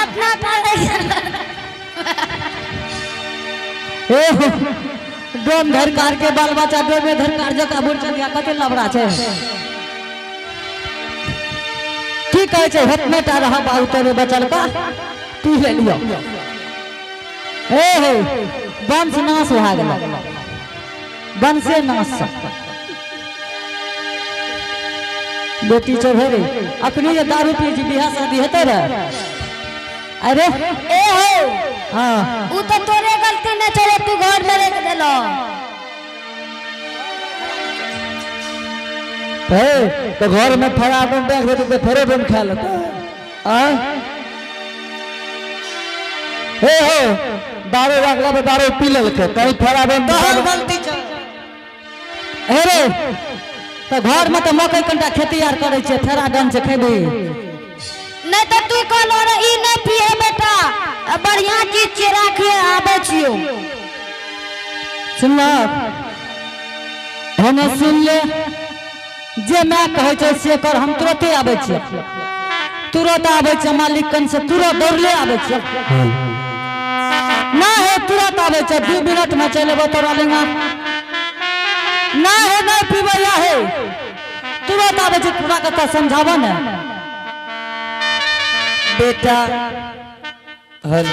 एतना टा रहि गेल। ए डोम धरकार के बाल बच्चा डोमे धरकार जका बुढ़ कते लबड़ा छै। की कहै छै? हेतने टा रह बाबू, तोरे बचल का पी लेलियो। ए हे, वंश नाश भए गेल, वंशे नाश। बेटी छौ भेलै, अखनी जे दारू पी छी, बियाह शादी हेतै रे? अरे। ए हो। हाँ। उ तो तोरे गलती नहीं छौ, तू घर में रख देलो। हे, तो घर में फड़ा बम बैठ देते तो फेरे बम खा लेता आ। हे हो, दारू रखला पे दारू पी लेलकै, कहीं फड़ा बम। तोहर गलती छौ। हे रे, तऽ घर में तऽ मकई कनिटा खेती आर करै छै, फेरा डन छै, खेबी? नहीं तो तू कहलो रे ई नहीं पिए बेटा, बढ़िया चीज छियै, राखिए, आबै छियो। सुनलक? हेने सुन ले, जे मैं कहै छै से कर। हम तुरते आबै छियै, तुरत आबै छियै। मालिक कन से तुरत दौड़ले आबै छियै। ना हे, तुरत आबै छै, 2 मिनट में चलि एबो तोरा लिंगा। ना हे, नहीं पीबै या हे, तुरत आबै छै। तोरा कतऽ समझाबऽ ने। बेटा, हल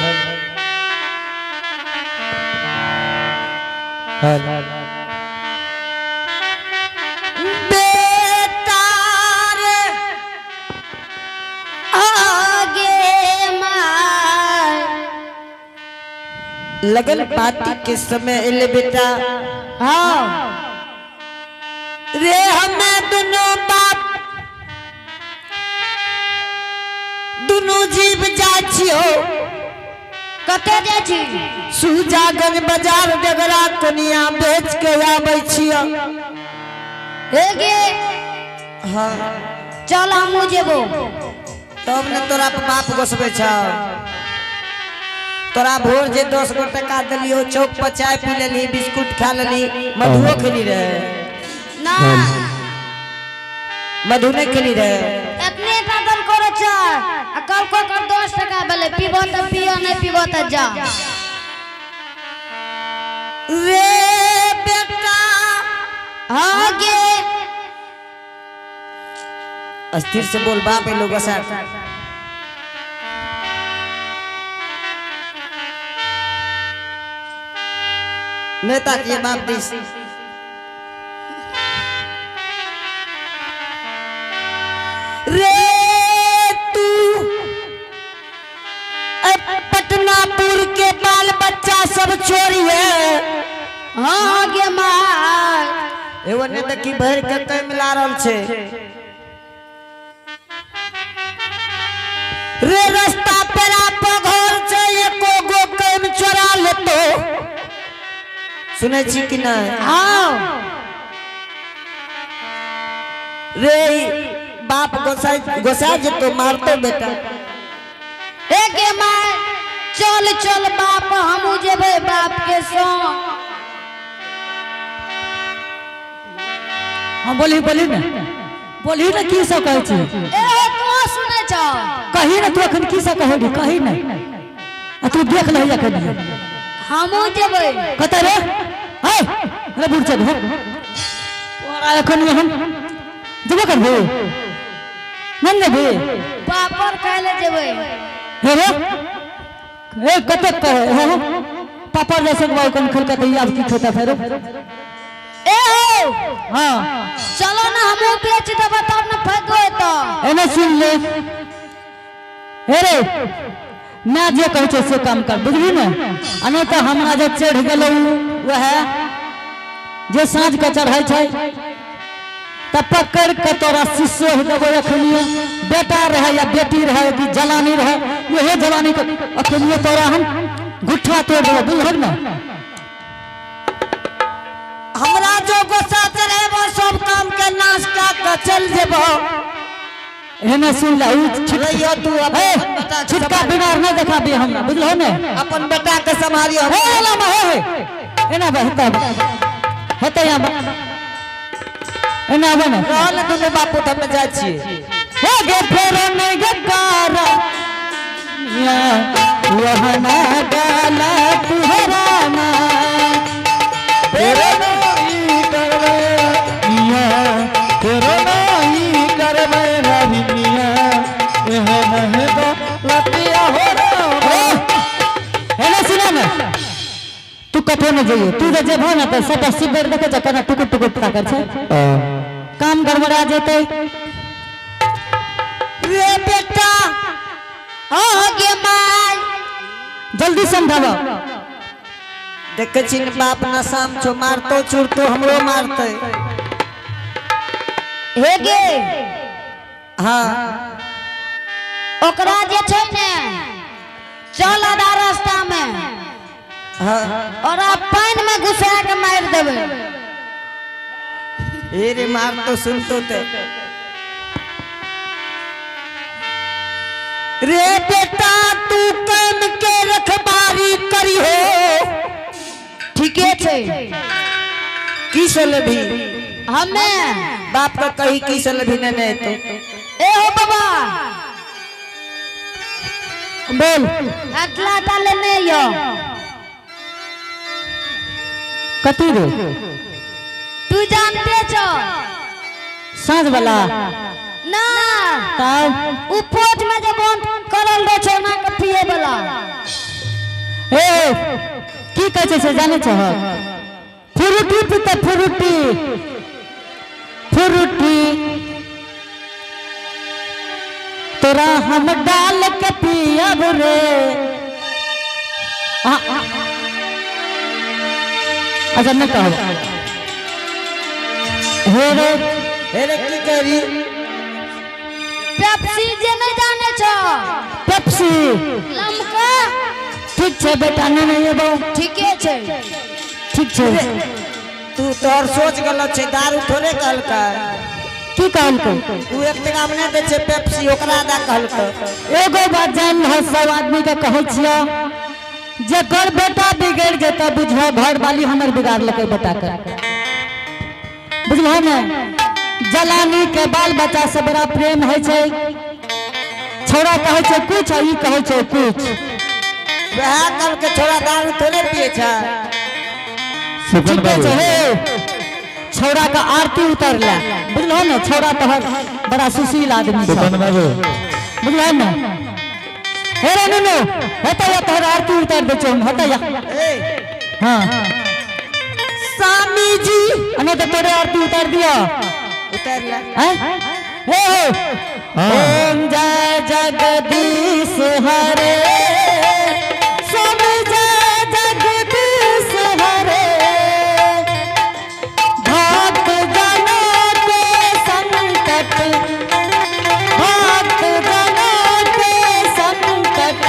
हल। बेटा रे। आगे माय। लगन पाती के समय एले बेटा। हाँ। रे, हमें दुनू बाप दुनू जीव जा छियो। कते जाइ छी? सुजागंज बाजार, डगरा कोनिया बेच के आबै छियो। हे गे। हाँ। चल, हमहूँ जेबो। तब ने तोरा बाप गोसबै छौ। तोरा भोर जे 10 गो टका देलियो, चौक पर चाय पी लेली, बिस्कुट खा लेली, मधुओ खेली रहे? ना। मधु नहीं खेली रहे? एतने टा दल करो छै आ कल को कर 10 टका भेलै, पीबो तऽ पियो, नहीं पीबो तऽ जा। रे बेटा। हाँ गे। स्थिर से बोल, बाप है लोग साथ। नेता के बाप दिस रे। तू ए पटनापुर के बाल बच्चा सब चोरी है। हाँ गे माय। एगो ने देखी, भरि के कई मिला रहल छै रे। रास्ता पेरा पर घर छै, एको गो कम चोरा लेतो। सुनै छी कि नहीं? हाँ। रे, बाप गोसाई गोसा जेतो, मारतो बेटा। हे गे माय, चल चल बाप, हमहूँ जेबै बाप के संग। हाँ, बोली, बोली ने, बोली ने, की सब कहै छी? ए हो, तू सुनै छ? कही ने, तू अखन की सब कहै रही, कही ने। आ तू देख लही अखन। हमहूँ जेबै। कतऽ रे? है अरे बुढ़ चल, तोरा एखन हम जेबो करबी? नहीं जेबी? पापड़ खाय ले जेबै। हे रे, ए कतेक कहे हे पापड़ जैसे बाबू कन खेल के आब की खेता फेरो? ए हो। हाँ। चलो ना, हमहूँ बेच देबै तब ने फायदो हेतौ। एने सुन ले, हे रे, मैं जे कहै छै से काम कर, बुझली ने? आ नहि तऽ हमरा जे चढ़ि गेलौ वएह जे साँझ के चढ़ै छै, तऽ पकड़ के तोरा शिष्य देबो अखनिए। बेटा रहे या बेटी रहे कि जलानी रहे, वहे जलानी के अखनिए तोरा हम गुट्ठा तोड़ देबो, बुझल ने? हमरा जो गुस्सा चढ़ेबो, सब काम के नाश कऽ के चल जेबो। एने सुन ले, उ रहियो तू हे, अपन बेटा के छिटका सम्हारियो। बिनार नहि देखाबी हमरा, बुझलो ने? अपन बेटा के सम्हारियो। हे लामा, हे हे, एना बा, हेतै हेतै, यहाँ बा। एना आबे ने। रहल दुनू बापू, हम जाइ छियै। हे गे, फेर नहीं गे कार या। वहना गलत हो रामा। तेरे नहीं करवे मिया, तेरे नहीं करवे रविनिया, एह नहीं तो लतिया हो रामा। हेलो, सुना ना, तू कठो न जइयो। तू जे जेबहो ना त सब 80 बेर देखे छ, केना टुकुर टुकुर ताकर छै, काम गड़बड़ा जेतै। रे बेटा, ओ गे माय। जल्दी समझाबो। देखे छी ने, बाप नशाम छो, मारतो चुरतो, हमरो मारते। हे गे। हाँ। ओकरा जे छै ने, चल आधा रास्ता में। और आप पानि में घुसा के मारि देबै। हे रे, मारतो सुनतो ते। रे बेटा, तू कम के रखबारी करी हो। ठीके छै। की से लेभी? हमे? बाप का कही, की से लेभी? नहीं नहीं तो। ए हो बाबा। बोल। अटला टा लेने यो। कथी रे? तू जानते छो। साँझ वाला? ना। तब? उ पोच में जे बंद करल रहे छो ना के पिए वाला। ए, की कहै छै से जानै छह? फ्रूटी पीते, फ्रूटी, फ्रूटी तोरा हम डाल के पियब रे। अच्छा, नहीं कहब। हे रे। हे रे, की करी? पेप्सी जे नहीं जाने छो? पेप्सी। लमका। ठीक छै बेटा, नहीं नहीं एबो। ठीके छै। ठीक छै। तू तोहर सोच गलत छै। दारू थोड़े कहलका। की कहलकै? तू एक टका में नहि दै छै पेप्सी, ओकरा दा कहलका। एगो बात जान लह, सब आदमी के कहै छियो, जेकर बेटा बिगड़ जेतै, बुझो घर वाली हमर बिगाड़लकै बेटा के। बुझलहो ने? जलानी के बाल बच्चा से बड़ा प्रेम होइ छै। छोरा कहै छै कुछ आ ई कहै छै कुछ। वएह कहलकै, छोरा दारू थोड़े पिए छै। सुकन ठीके बाबू। छै। हे, छौड़ा के आरती उतरला, बुझलहो ने? छौड़ा तोहर बड़ा सुशील आदमी छै। सुकन बाबू। बुझलहो ने? हे रे नुनू, हेतै या तोहर आरती उतार दै छियौ हम, हेतै या। ए। हाँ। स्वामी जी। आ नहीं तो तोरे आरती उतार दिया। उतार ले। हैं? हे हो। हाँ। ओम जय जगदीश हरे, स्वामी जय जगदीश हरे, भक्त जनों के संकट, भक्त जनों के संकट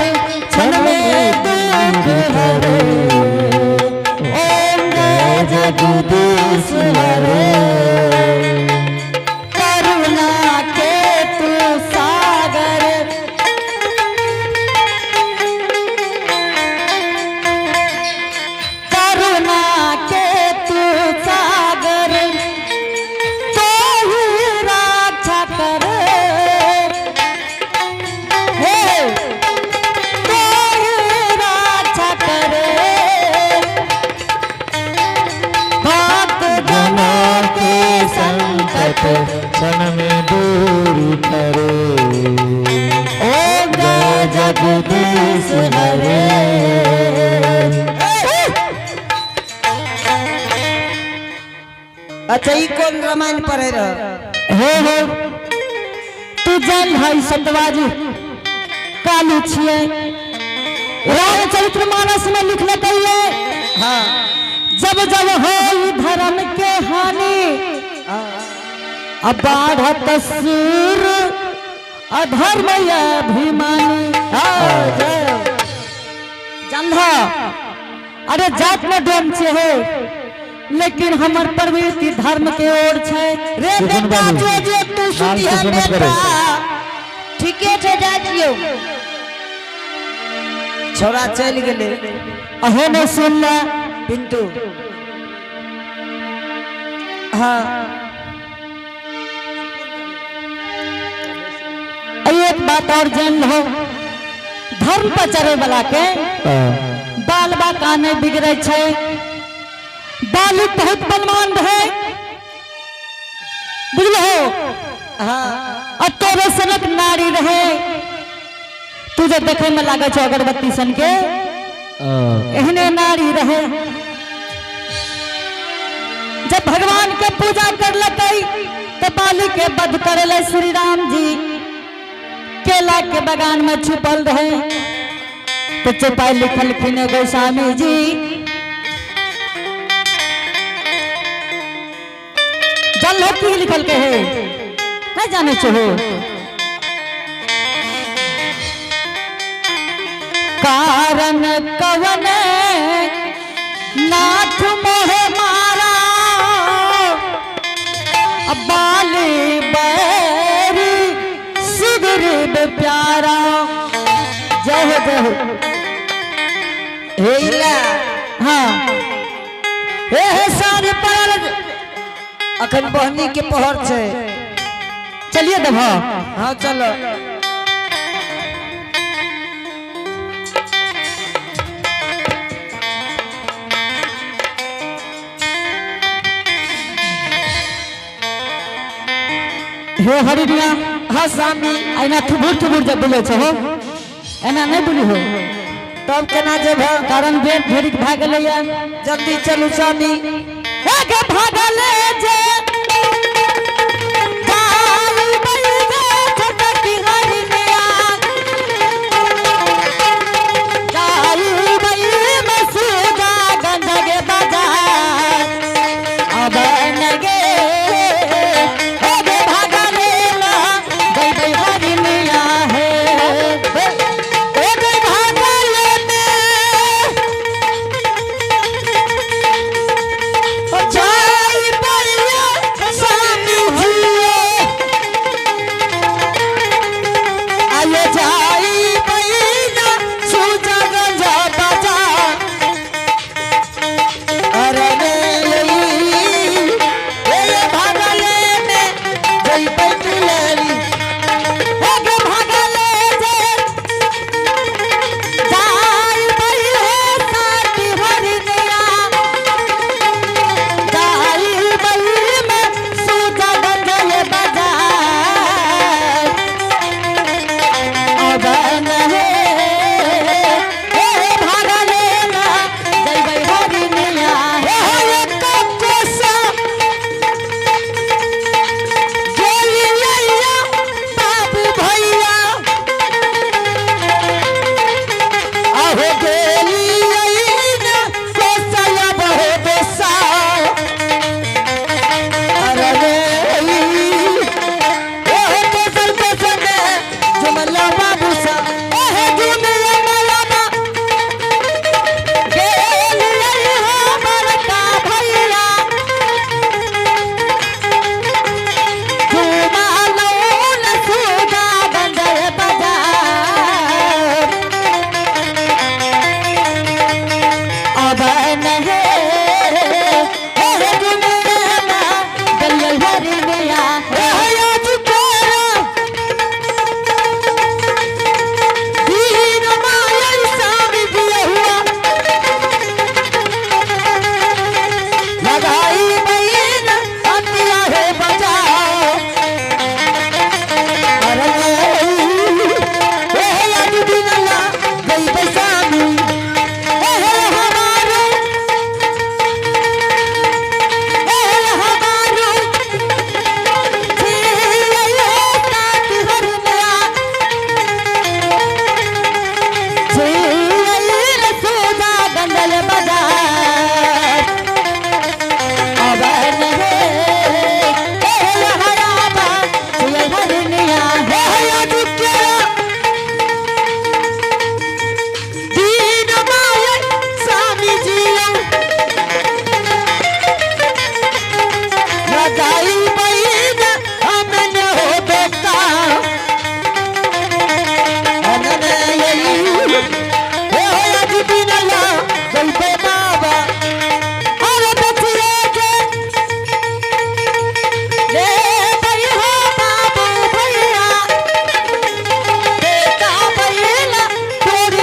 क्षण में दुख हरे, ओम जय जगदीश हरे, करुणा के तू सागर, करुणा के तू सागर, तो ही रक्षा करे, हे, तो ही रक्षा करे, भक्त जनों के संकट क्षण में दूर करे, ओम जय जगदीश हरे। अच्छा, ई कोन रामायण पढ़े रह? हे हो, तू जान भाई, सतवाजी कालू छियै। रामचरित्र मानस में लिखले कहिए, जब जब हो धर्म के हानि, अब बाढ़त सुर अधर्म अभिमानी। जानह, अरे जात में डोम छे हे, लेकिन हमर प्रवृत्ति धर्म के ओर छै। रे सुखन बेटा, बाबू, जो जो तू लाल सुनिहे से मत बेटा। करे। ठीके छै, जाइ छियौ। छोरा चलि गेलै। अहे ने सुनला। पिंटू, हाँ। एक बात और जान लो, धर्म धर्म पर चढ़े वाला के बाल बाका नहीं बिगड़े छै। बालू बहुत बलवान रहे, बुझलो? हाँ। आ तोरे सनक नारी रहे। तू जे देखे में लागे छौ अगरबत्ती सन के, एहने नारी रहे। जब भगवान के पूजा करलकै तो बाली के वध करे श्री राम जी केला के बगान में छुपल रहे। तो चौपाई लिखलखिन गोस्वामी जी, जल की लिखल के है, नहीं जाने छो। कारण कवन नाथ मोह मारा, बाली बैरी सुग्रीव प्यारा। जय हो, जय हो। हे इला। हाँ। हे हे, साँझ पड़ल, अखन बहनी के पहर छै। चलिए देव। हाँ, चलो। हे हरिणिया। हाँ स्वामी। एना थुबुर थुबुर जब बोले छो हो, एना नहीं बोली हो। तब केना जेब? कारण बेर ढेरिक भए गेलैया। जल्दी चलू स्वामी। हे गे भागले जे काल बलगे छोटकी हरिणिया, काल बल मसूदा गंधगे बाजार अब नगे। हे गे भागले ला गई हरिणिया है। हे गे भागले ने जाई बलिया स्वामी जी, आये जाई बलिया सूजा गंजा बाजा। अरे रे, ए भागले ने जई बैठलेरी। हे गे भागले जे जाई बइहे साथी हरिणिया, जाई बइहे में सूजा गंजल बाजार अब नहे। हे भागले ना जई हरिणिया। हे एक कोसा गेलिया बाबू भैया, आहो गेलिया कोसया बहो बेसा। अरे रे, ओह कोसल कोसल जुमला बाबू सा, ओह जुमला मलाबा गेलिया हो बड़का भैया, झूमा लौन सूजा गंजल बाजार अब नहे। हे दुनिया गलियल हरिणिया। लगाई बहन अतिया है बजाओ। अरे हे आज दिन ला गई बैसामी, हे हमारो, हे हमारो गंजल बाजार अब नहे। हे हराबा हरिणिया। हे आज केरा दीन माय स्वामी जी, लगाई बहन हमने हो बेटा। अनने यही हे आज दिन ला गई बे बाबा। अरे बछड़े के ले बई हो बाबू भैया, बेटा भैया तोरी।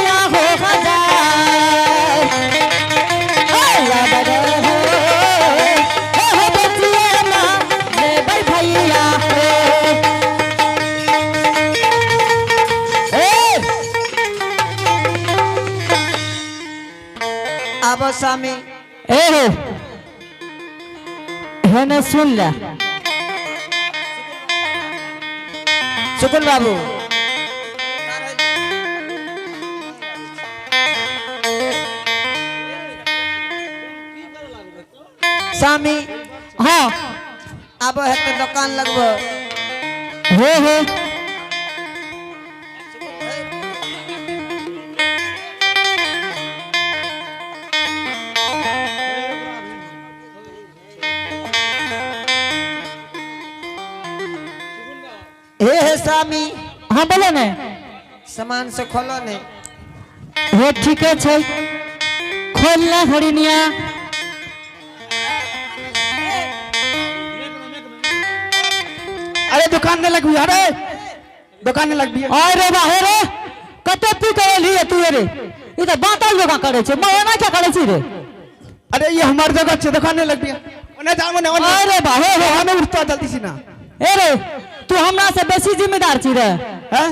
आबो स्वामी। ए हो, हे ने सुन ले। सुकुन बाबू, स्वामी। हाँ। आबो है तो दुकान लगबो। हो हो। हे हे स्वामी। हाँ, बोलो ने। सामान से खोलो ने। हो, ठीके छै, खोल ले हरिनिया। अरे, दुकान नहीं लगबी। अरे, दुकान नहीं लगबी। अरे बा, हे रे, कते पी के एलही है तू? रे, ई तऽ बातल जकाँ करै छै। मैं एना क्या करै छी रे? अरे, ये हमार जगह छे, दुकान नहीं लगबी। ओने जाओ, ओने ओने। अरे बा, हे हे। हमें उठता जल्दी से ना। ए रे, तू हमरा से बेसी जिम्मेदार छी रे? हैं?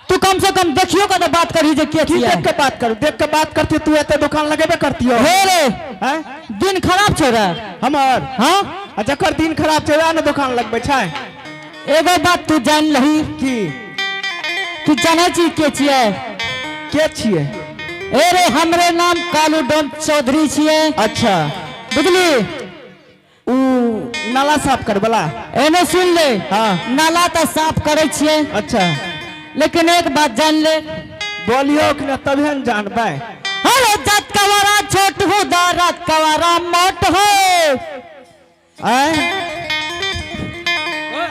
तू कम से कम देखियो के तऽ बात करही जे के की? छियै। देख के बात करू? देख के बात करती तू एते दुकान लगेबे करती हो। हे रे। हैं? दिन खराब छै रे। हमर? हाँ। आ जकर दिन खराब छै, वएह ने दुकान लगबै छै। एगो बात तू जान लही। की? तू जानै छी के छियै? के छियै? ए रे, हमरे नाम कालू डोम चौधरी छियै। अच्छा। बुझली? ऊ नाला साफ कर वाला? एने सुन ले। हाँ। नाला तऽ साफ करै छियै। अच्छा। लेकिन एक बात जान ले। बोलियो कि ना, तभे न जानबै। अरे, जात कवारा छोट हो, दारत कवारा मोट हो। आय?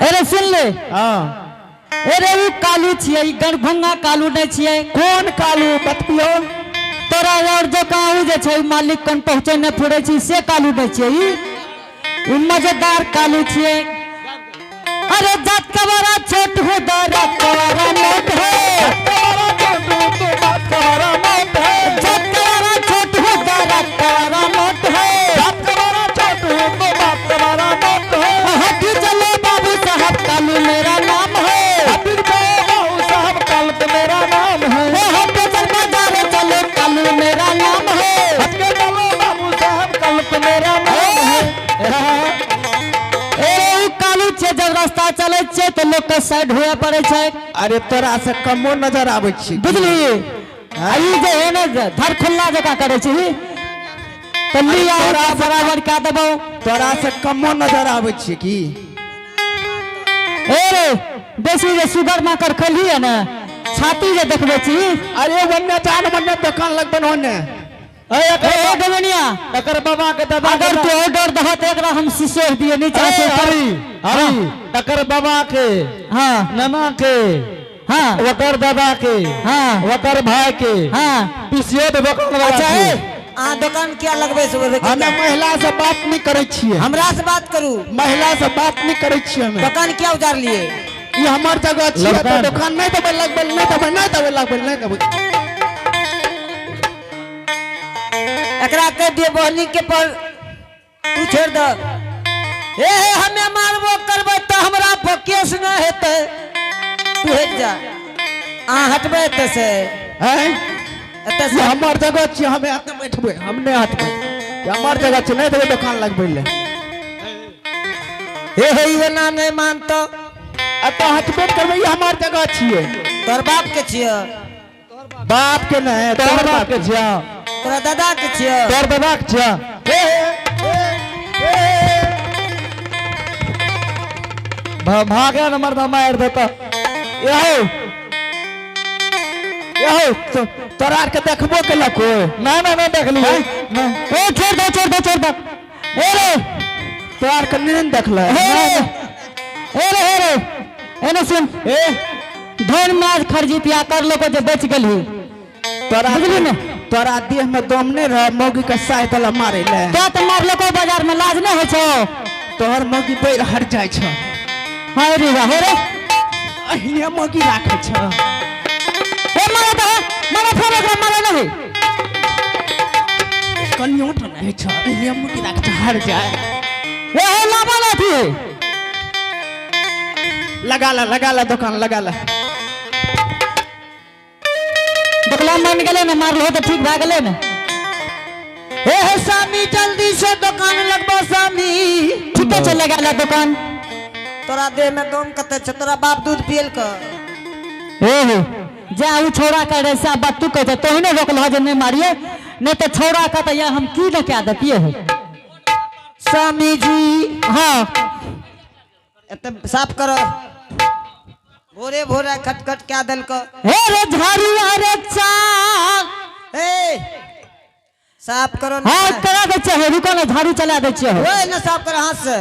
अरे, सुन ले। हाँ। अरे, ऊ कालू छियै, ई गणभंगा कालू नहि छियै। कोन कालू, बतबियो। तोरा और जो ऊ जे छै, मालिक कन पहुँचे नहि फुरै छी, से कालू नहि छियै। ई ई मजेदार कालू छियै। अरे, जात कवारा छोट हो, दारत कवारा मोट हो। जात कवारा छोट हो, दारत कवारा मोट हो। हट चलो बाबू साहब, कालू मेरा नाम है। ओ हट चल बाजार चलो, कालू मेरा नाम है। ए, ऊ कालू छै, जब रास्ता चलै छै तऽ लोक के साइड हुए पड़ै छै। अरे, तोरा से कमो नजर आबै छी। बुझली? आ ई जे है ने, धर खुल्ला जकाँ करै छी, तऽ लिया बराबर कए देबौ। तोरा से कमो नजर आबै छी की? ए रे, बेसी जे सुगर माकर खेलही है ने, छाती जे देखबै छी। अरे, वन्ने जान, वन्ने दुकान लगबन होने। ए ए देवनिया। एकर बाबा के दादा। अगर तू ऑर्डर दह तऽ एकरा हम सिसोर दिए नीचा से ऊपर। हरी हरी, एकर बाबा के, हाँ। नाना के, हाँ। ओकर दादा के, हाँ। ओकर भाई के, हाँ। पीसीओ दुकान वाला अच्छा, के। ए। अहाँ दुकान किया लगबै से? हमे महिला से बात नहीं करै छियै। हमरा से बात करू। महिला से बात नहीं करै छियै हमे। दुकान किया उजार लिए? ई हमर जगह छियै। लड़का। तऽ दुकान नहीं देबै लगबै, नहीं देबै, नहीं देबै लगबै, नहीं देबै। एकरा कह दियो बहनी के पर तू छोड़ द। हे हे, हमे मारबो करबै तऽ हमरा पर केस न हेतै। तू हट जा। अहाँ हटबै एतऽ से। हैं? एतऽ ई से। हमर जगह छियै, हमे एतऽ बैठबै, हम नहि हटबै। ई हमर जगह छै, नहीं देबै दुकान लगबै ले। हे हे, ई एना नहि मानतो। एतऽ हटबे ने करबै, ई हमर जगह छियै। तोहर बाप के छियै? बाप के नहीं, तोहर बाप के छिया। तोरा दादा के छियै? तोहर दादा के छिया। हे, हे, हे, हे। भागे न मर्दा, मार देता। यहो यहो, तोरा आर के देखबो केलक हो? ना ना ना, देखलिए ना। ए, छोड़ दो, छोड़ दो, छोड़ दो। ए रे। तोरा आर के नहीं देखल? हे रे, ए रे, हे रे, एने सुन। ए। धन माज खरजितिया कर लोग जे बच गेलही। तोरा बुझली ने? तोरा देह में दम नहीं रह मौगी के साय दला मारे ले? तो तऽ मारलको बाजार में, लाज नहि होइ छौ? तोहर मौगी बैर हट जाइ छ। हाय रे बा, हे रे। अहिने मौगी राखै छ। ए, मारा तऽ मारा, फेर एकरा मारा नहीं। कनियो तो नहीं छ, अहिने मौगी राखै छ, हट जाए। ए हे, लाबा ना थी। लगा ला, लगा ला, दुकान लगा ला। देखला, मान गेलै ने? मारलो तऽ ठीक भए गेलै ने? हे हे स्वामी, जल्दी से दुकान लगबो स्वामी। ठीके छै, लगा ले दुकान। तोरा देह में दम कते छै? तोरा बाप दूध पियल क? हे हे, जा उ छोड़ा कर रे सा बात तू कहते तोही ने रोकल जे नहीं मारिए, नहीं तो छोड़ा का तो या हम की न क्या देतिए हो। स्वामी जी। हाँ। एते साफ करो, भोरे भोरे खटखट क्या दल क। हे रे झाड़ू, अरे चा। ए, साफ करो ना। हाँ, करा दै छियै, रुको ने, झाड़ू चला दै छियै। ओए ना, साफ करो हाथ से।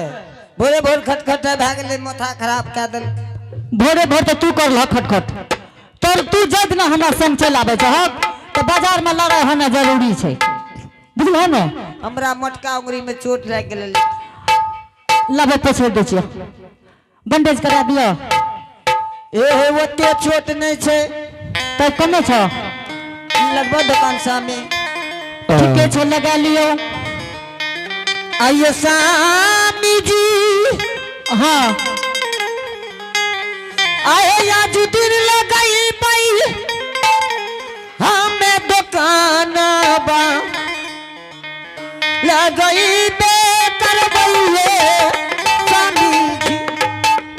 भोरे भोर खटखट है, भए गेलै माथा खराब कए देल। भोरे भोर तो तू कर खटखट तोर। तू जद ना हमरा संग चल आबै छहक तऽ बाजार में लड़ाई होना जरूरी छै, बुझलहो ने? हमरा मोटका उंगरी में चोट लागि गेलै। लबे, पछोड़ दै छियै, बैंडेज करा दिअ। ए हे, ओते चोट नहि छै। तऽ कमे छ? लगभग दुकान सामने। ठीके छै, लगा लियौ। आइए स्वामी जी। हाँ। आए आज दिन लगाई पाई हमें दुकान बा लगई बे करबैये स्वामी जी।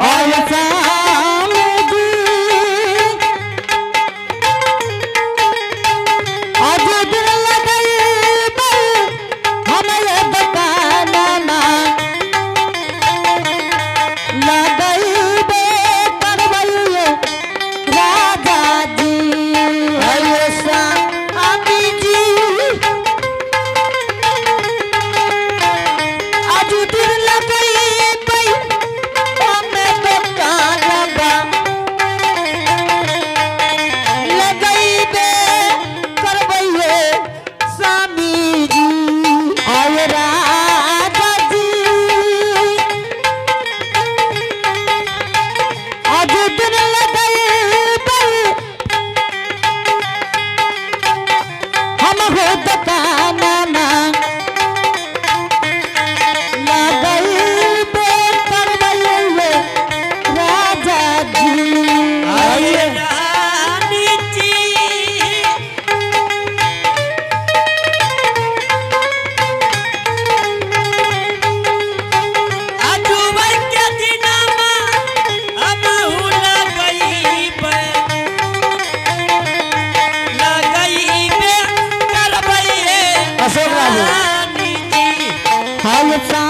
आय स्वामी जी, आज दिन लगैबै हमे दुकानमा, लगैबे करबैये राजा जी। आइए स्वामी जी, आज दिन लगई पाई हमें दुकान बा लगई बे करबैये स्वामी जी। आय राजा जी, आज दिन लगैबै हम हो दुकानमा, लगैबे करबैये राजा जी। आइए रानी जी। अजुबर के दिनमा हमहु लगइबे, लगइबे करबैये अशोक बाबू। रानी जी। हाय।